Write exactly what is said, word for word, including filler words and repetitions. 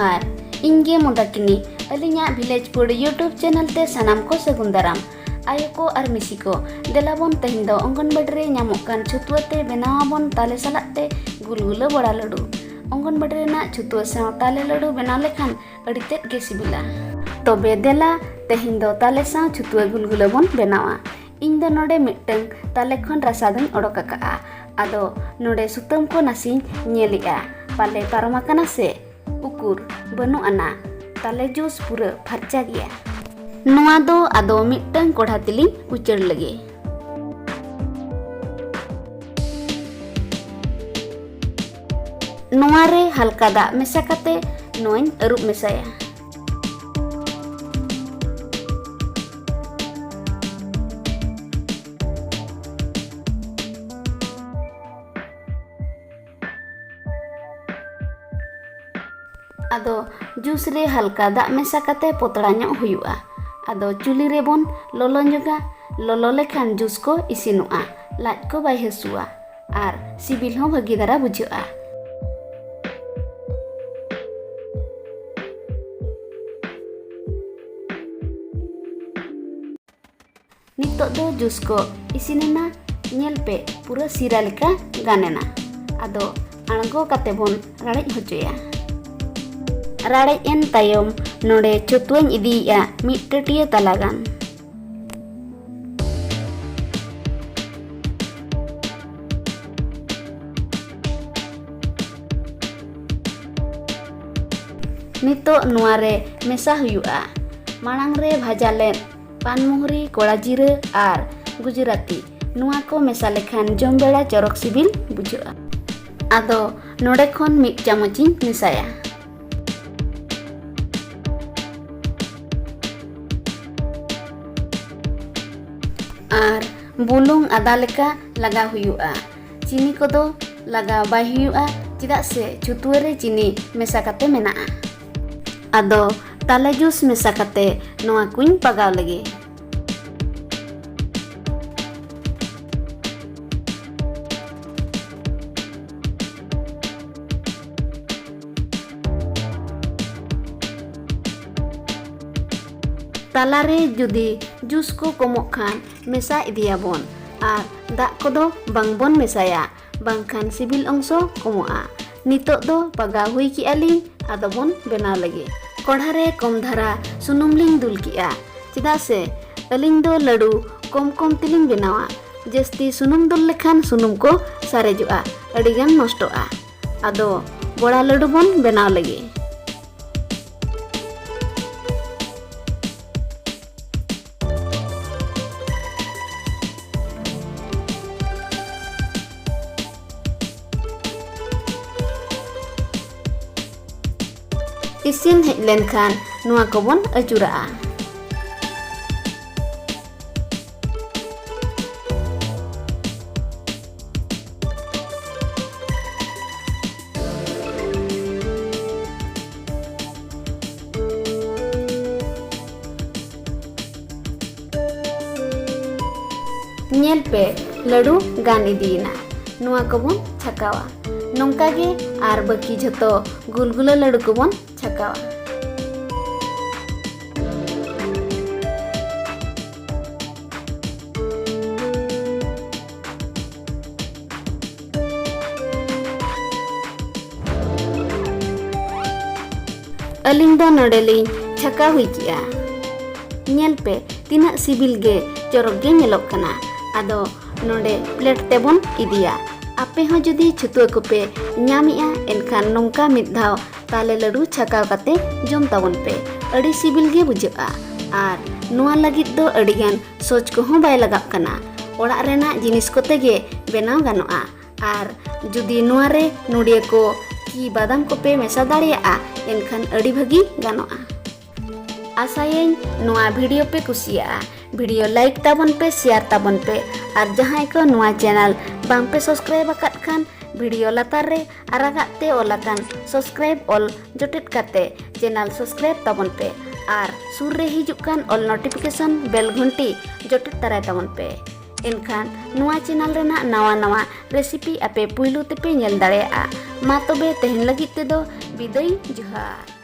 ᱟᱨ ᱤᱧ ᱜᱮ ᱢᱚᱫᱟᱠᱤᱱᱤ᱾ ᱟᱹᱞᱤᱧᱟᱜ Village Food YouTube channel ᱛᱮ ᱥᱟᱱᱟᱢ ᱠᱚ ᱥᱟᱹᱜᱩᱱ ᱫᱟᱨᱟᱢ᱾ ᱟᱭᱳ ᱠᱚ ᱟᱨ ᱢᱤᱥᱤ ᱠᱚ, ᱫᱮᱞᱟ ᱵᱚᱱ ᱛᱮᱦᱮᱧ ᱫᱚ ᱚᱝᱜᱚᱱᱵᱟᱲᱤ ᱨᱮ ᱧᱟᱢᱚᱜ ᱠᱟᱱ ᱪᱷᱩᱛᱩᱣᱟᱹ ᱛᱮ ᱵᱮᱱᱟᱣ ᱟᱵᱚᱱ ᱛᱟᱞᱮ ᱥᱟᱞᱟᱜ ᱛᱮ ᱜᱩᱞᱜᱩᱞᱟᱹ ᱵᱚᱲᱟ ᱞᱟᱹᱰᱩ᱾ ᱚᱝᱜᱚᱱᱵᱟᱲᱤ ᱨᱮᱱᱟᱜ ᱪᱷᱩᱛᱩᱣᱟᱹ ᱥᱟᱶ ᱛᱟᱞᱮ ᱞᱟᱹᱰᱩ ᱵᱮᱱᱟᱣ ᱞᱮᱠᱷᱟᱱ ᱟᱹᱰᱤ ᱛᱮᱫ ᱜᱮ ᱥᱤᱵᱤᱞᱟ᱾ ᱛᱚᱵᱮ ᱫᱮᱞᱟ, ᱛᱮᱦᱮᱧ ᱫᱚ ᱛᱟᱞᱮ ᱥᱟᱶ ᱪᱷᱩᱛᱩᱣᱟᱹ ᱜᱩᱞᱜᱩᱞᱟᱹ ᱵᱚᱱ ᱵᱮᱱᱟᱣᱟ᱾ ᱤᱧ ᱫᱚ ᱱᱚᱰᱮ ᱢᱤᱫᱴᱟᱝ ᱛᱟᱞᱮ ᱠᱷᱚᱱ ᱨᱟᱥᱟ ᱫᱚᱧ ᱚᱰᱚᱠ ᱟᱠᱟᱜᱼᱟ᱾ ᱟᱫᱚ ᱱᱚᱰᱮ ᱥᱩᱛᱟᱹᱢ ᱠᱚ ᱱᱟᱥᱮᱧ ᱧᱮᱞᱮᱜᱼᱟ, ᱯᱟᱞᱮ ᱯᱟᱨᱚᱢ ᱟᱠᱟᱱᱟ ᱥᱮ? ᱩᱠᱩᱨ, ᱵᱟᱹᱱᱩᱜ ᱟᱱᱟ᱾ ᱛᱟᱞᱮ ᱡᱩᱥ ᱯᱩᱨᱟᱹ ᱯᱷᱟᱨᱪᱟ ᱜᱮᱭᱟ᱾ ᱱᱚᱣᱟ ᱫᱚ ᱟᱫᱚ ᱢᱤᱫᱴᱟᱝ ᱠᱚᱲᱦᱟ ᱛᱮᱞᱤᱧ ᱩᱪᱟᱹᱲ ᱞᱮᱜᱮ᱾ ᱱᱚᱣᱟ ᱨᱮ ᱦᱟᱞᱠᱟ ᱫᱟᱜ ᱢᱮᱥᱟ ᱠᱟᱛᱮ ᱱᱚᱣᱟᱧ ᱟᱹᱨᱩᱵ ᱢᱮᱥᱟᱭᱟ᱾ ᱟᱫᱚ ᱡᱩᱥ ᱨᱮ ᱦᱟᱞᱠᱟ ᱫᱟᱜ ᱢᱮᱥᱟ ᱠᱟᱛᱮ ᱯᱚᱛᱲᱟ ᱧᱚᱜ ᱦᱩᱭᱩᱜᱼᱟ᱾ ᱟᱫᱚ ᱪᱩᱞᱤ ᱨᱮᱵᱚᱱ ᱞᱚᱞᱚ ᱧᱚᱜᱟ᱾ ᱞᱚᱞᱚ ᱞᱮᱠᱷᱟᱱ ᱡᱩᱥ ᱠᱚ ᱤᱥᱤᱱᱚᱜᱼᱟ, ᱞᱟᱡ ᱠᱚ ᱵᱟᱭ ᱦᱟᱹᱥᱩᱣᱟ ᱟᱨ ᱥᱤᱵᱤᱞ ᱦᱚᱸ ᱵᱷᱟᱹᱜᱤ ᱫᱷᱟᱨᱟ ᱵᱩᱡᱷᱟᱹᱜᱼᱟ᱾ ᱱᱤᱛᱚᱜ ᱫᱚ ᱡᱩᱥ ᱠᱚ ᱤᱥᱤᱱ ᱮᱱᱟ᱾ ᱧᱮᱞ ᱯᱮ, ᱯᱩᱨᱟᱹ ᱥᱤᱨᱟ ᱞᱮᱠᱟ ᱜᱟᱱ ᱮᱱᱟ᱾ ᱟᱫᱚ ᱟᱬᱜᱚ ᱠᱟᱛᱮ ᱵᱚᱱ ᱨᱟᱲᱮᱡ ᱦᱚᱪᱚᱭᱟ᱾ ᱨᱟᱲᱮᱡ ᱮᱱ ᱛᱟᱭᱚᱢ ᱱᱚᱰᱮ ᱪᱷᱚᱛᱩᱣᱟᱹᱧ ᱤᱫᱤᱭᱮᱜᱼᱟ ᱢᱤᱫ ᱴᱟᱹᱴᱤᱭᱟᱹ ᱛᱟᱞᱟ ᱜᱟᱱ᱾ ᱱᱤᱛᱚᱜ ᱱᱚᱣᱟ ᱨᱮ ᱢᱮᱥᱟ ᱦᱩᱭᱩᱜᱼᱟ ᱢᱟᱲᱟᱝ ᱨᱮ ᱵᱷᱟᱡᱟ ᱞᱮᱫ ᱯᱟᱱ ᱢᱩᱦᱨᱤ, ᱠᱚᱲᱟ ᱡᱤᱨᱟᱹ ᱟᱨ ᱜᱩᱡᱽᱨᱟᱛᱤ᱾ ᱱᱚᱣᱟ ᱠᱚ ᱢᱮᱥᱟ ᱞᱮᱠᱷᱟᱱ ᱡᱚᱢ ᱵᱮᱲᱟ ᱪᱚᱨᱚᱠ ᱥᱤᱵᱤᱞ ᱵᱩᱡᱷᱟᱹᱜᱼᱟ᱾ ᱟᱫᱚ ᱱᱚᱰᱮ ᱠᱷᱚᱱ ᱢᱤᱫ ᱪᱟᱢᱚᱪ ᱤᱧ ᱢᱮᱥᱟᱭᱟ᱾ ᱟᱨ ᱵᱩᱞᱩᱝ ᱟᱫᱟ ᱞᱮᱠᱟ ᱞᱟᱜᱟᱣ ᱦᱩᱭᱩᱜᱼᱟ᱾ ᱪᱤᱱᱤ ᱠᱚᱫᱚ ᱞᱟᱜᱟᱣ ᱵᱟᱭ ᱦᱩᱭᱩᱜᱼᱟ, ᱪᱮᱫᱟᱜ ᱥᱮ ᱪᱷᱩᱛᱩᱣᱟᱹ ᱨᱮ ᱪᱤᱱᱤ ᱢᱮᱥᱟ ᱠᱟᱛᱮ ᱢᱮᱱᱟᱜᱼᱟ᱾ ᱟᱫᱚ ᱛᱟᱞᱮ ᱡᱩᱥ ᱢᱮᱥᱟ ᱠᱟᱛᱮ ᱱᱚᱣᱟ ᱠᱚᱧ ᱯᱟᱜᱟᱣ ᱞᱮᱜᱮ᱾ ᱛᱟᱞᱟᱨᱮ ᱡᱩᱫᱤ ᱡᱩᱥ ᱠᱚ ᱠᱚᱢᱚᱜ ᱠᱷᱟᱱ ᱢᱮᱥᱟ ᱤᱫᱤᱭᱟᱵᱚᱱ ᱟᱨ ᱫᱟᱜ ᱠᱚᱫᱚ ᱵᱟᱝᱵᱚᱱ ᱢᱮᱥᱟᱭᱟ, ᱵᱟᱝᱠᱷᱟᱱ ᱥᱤᱵᱤᱞ ᱚᱝᱥᱚ ᱠᱚᱢᱚᱜᱼᱟ᱾ ᱱᱤᱛᱚᱜ ᱫᱚ ᱯᱟᱜᱟᱣ ᱦᱩᱭ ᱠᱮᱜᱼᱟ ᱞᱤᱧ, ᱟᱫᱚ ᱵᱚᱱ ᱵᱮᱱᱟᱣ ᱞᱮᱜᱮ᱾ ᱠᱚᱲᱦᱟ ᱨᱮ ᱠᱚᱢ ᱫᱷᱟᱨᱟ ᱥᱩᱱᱩᱢ ᱞᱤᱧ ᱫᱩᱞ ᱠᱮᱜᱼᱟ, ᱪᱮᱫᱟᱜ ᱥᱮ ᱟᱹᱞᱤᱧ ᱫᱚ ᱞᱟᱹᱰᱩ ᱠᱚᱢ ᱠᱚᱢ ᱛᱮᱞᱤᱧ ᱵᱮᱱᱟᱣᱟ᱾ ᱡᱟᱹᱥᱛᱤ ᱥᱩᱱᱩᱢ ᱫᱩᱞ ᱞᱮᱠᱷᱟᱱ ᱥᱩᱱᱩᱢ ᱠᱚ ᱥᱟᱨᱮᱡᱚᱜᱼᱟ, ᱟᱹᱰᱤᱜᱟᱱ ᱱᱚᱥᱴᱚᱜᱼᱟ᱾ ᱟᱫᱚ ᱵᱚᱲᱟ ᱞᱟᱹᱰᱩ ᱵᱚᱱ ᱵᱮᱱᱟᱣ ᱞᱮᱜᱮ᱾ ᱤᱥᱤᱱ ᱦᱮᱡ ᱞᱮᱱᱠᱷᱟᱱ ᱱᱚᱣᱟ ᱠᱚᱵᱚᱱ ᱟᱹᱪᱩᱨᱟᱜᱼᱟ᱾ ᱧᱮᱞ ᱯᱮ, ᱞᱟᱹᱰᱩ ᱜᱟᱱ ᱤᱫᱤᱭᱮᱱᱟ᱾ ᱱᱚᱣᱟ ᱠᱚᱵᱚᱱ ᱪᱷᱟᱠᱟᱣᱟ᱾ ᱱᱚᱝᱠᱟ ᱜᱮ ᱟᱨ ᱵᱟᱹᱠᱤ ᱡᱷᱚᱛᱚ ᱜᱩᱞᱜᱩᱞᱟᱹ ᱞᱟᱹᱰᱩ ᱠᱚᱵᱚᱱ ᱪᱷᱟᱠᱟᱣᱟ᱾ ᱟᱹᱞᱤᱧ ᱫᱚ ᱱᱚᱰᱮ ᱞᱤᱧ ᱪᱷᱟᱠᱟᱣ ᱦᱩᱭ ᱠᱮᱜᱼᱟ᱾ ᱧᱮᱞ ᱯᱮ, ᱛᱤᱱᱟᱹᱜ ᱥᱤᱵᱤᱞ ᱜᱮ, ᱪᱚᱨᱚᱠ ᱜᱮ ᱧᱮᱞᱚᱜ ᱠᱟᱱᱟ᱾ ᱟᱫᱚ ᱱᱚᱰᱮ ᱯᱞᱮᱴ ᱛᱮᱵᱚᱱ ᱤᱫᱤᱭᱟ᱾ ᱟᱯᱮ ᱦᱚᱸ ᱡᱩᱫᱤ ᱪᱷᱟᱹᱛᱩᱣᱟᱹ ᱠᱚᱯᱮ ᱧᱟᱢᱮᱜᱼᱟ, ᱮᱱᱠᱷᱟᱱ ᱱᱚᱝᱠᱟ ᱢᱤᱫ ᱫᱷᱟᱣ ᱛᱟᱞᱮ ᱞᱟᱹᱰᱩ ᱪᱷᱟᱠᱟᱣ ᱠᱟᱛᱮ ᱡᱚᱢ ᱛᱟᱵᱚᱱ ᱯᱮ᱾ ᱟᱹᱰᱤ ᱥᱤᱵᱤᱞ ᱜᱮ ᱵᱩᱡᱷᱟᱹᱜᱼᱟ᱾ ᱟᱨ ᱱᱚᱣᱟ ᱞᱟᱹᱜᱤᱫ ᱫᱚ ᱟᱹᱰᱤᱜᱟᱱ ᱥᱚᱪ ᱠᱚᱦᱚᱸ ᱵᱟᱭ ᱞᱟᱜᱟᱜ ᱠᱟᱱᱟ᱾ ᱚᱲᱟᱜ ᱨᱮᱱᱟᱜ ᱡᱤᱱᱤᱥ ᱠᱚᱛᱮ ᱜᱮ ᱵᱮᱱᱟᱣ ᱜᱟᱱᱚᱜᱼᱟ᱾ ᱟᱨ ᱡᱩᱫᱤ ᱱᱚᱣᱟ ᱨᱮ ᱱᱚᱰᱤᱭᱟᱹ ᱠᱚ ᱠᱤ ᱵᱟᱫᱟᱢ ᱠᱚᱯᱮ ᱢᱮᱥᱟ ᱫᱟᱲᱮᱭᱟᱜᱼᱟ, ᱮᱱᱠᱷᱟᱱ ᱟᱹᱰᱤ ᱵᱷᱟᱹᱜᱤ ᱜᱟᱱᱚᱜᱼᱟ᱾ ᱟᱥᱟᱭᱟᱹᱧ ᱱᱚᱣᱟ ᱵᱷᱤᱰᱤᱭᱳ ᱯᱮ ᱠᱩᱥᱤᱭᱟᱜᱼᱟ᱾ ᱵᱷᱤᱰᱤᱭᱳ ᱞᱟᱭᱤᱠ ᱛᱟᱵᱚᱱ ᱯᱮ, ᱥᱮᱭᱟᱨ ᱛᱟᱵᱚᱱ ᱯᱮ, ᱟᱨ ᱡᱟᱦᱟᱸᱭ ᱠᱚ ᱱᱚᱣᱟ ᱪᱮᱱᱮᱞ ᱵᱟᱝ ᱯᱮ ᱥᱟᱵᱥᱠᱨᱟᱭᱤᱵ ᱟᱠᱟᱫ ᱠᱷᱟᱱ, ᱵᱷᱤᱰᱤᱭᱳ ᱞᱟᱛᱟᱨ ᱨᱮ ᱟᱨᱟᱜᱟᱜ ᱛᱮ ᱚᱞ ᱟᱠᱟᱱ ᱥᱟᱵᱥᱠᱨᱟᱭᱤᱵ ᱚᱞ ᱡᱚᱴᱮᱫ ᱠᱟᱛᱮ ᱪᱮᱱᱮᱞ ᱥᱟᱵᱥᱠᱨᱟᱭᱤᱵ ᱛᱟᱵᱚᱱ ᱯᱮ ᱟᱨ ᱥᱩᱨ ᱨᱮ ᱦᱤᱡᱩᱜ ᱠᱟᱱ ᱚᱞ ᱱᱳᱴᱤᱯᱷᱤᱠᱮᱥᱚᱱ ᱵᱮᱞ ᱜᱷᱚᱱᱴᱤ ᱡᱚᱴᱮᱫ ᱛᱟᱨᱟᱭ ᱛᱟᱵᱚᱱ ᱯᱮ᱾ ᱮᱱᱠᱷᱟᱱ ᱱᱚᱣᱟ ᱪᱮᱱᱮᱞ ᱨᱮᱱᱟᱜ ᱱᱟᱣᱟ ᱱᱟᱣᱟ ᱨᱮᱥᱤᱯᱤ ᱟᱯᱮ ᱯᱩᱭᱞᱩ ᱛᱮᱯᱮ ᱧᱮᱞ ᱫᱟᱲᱮᱭᱟᱜᱼᱟ᱾ ᱢᱟ ᱛᱚᱵᱮ ᱛᱮᱦᱮᱧ ᱞᱟᱹᱜᱤᱫ ᱛᱮᱫᱚ ᱵᱤᱫᱟᱹᱭ, ᱡᱚᱦᱟᱨ᱾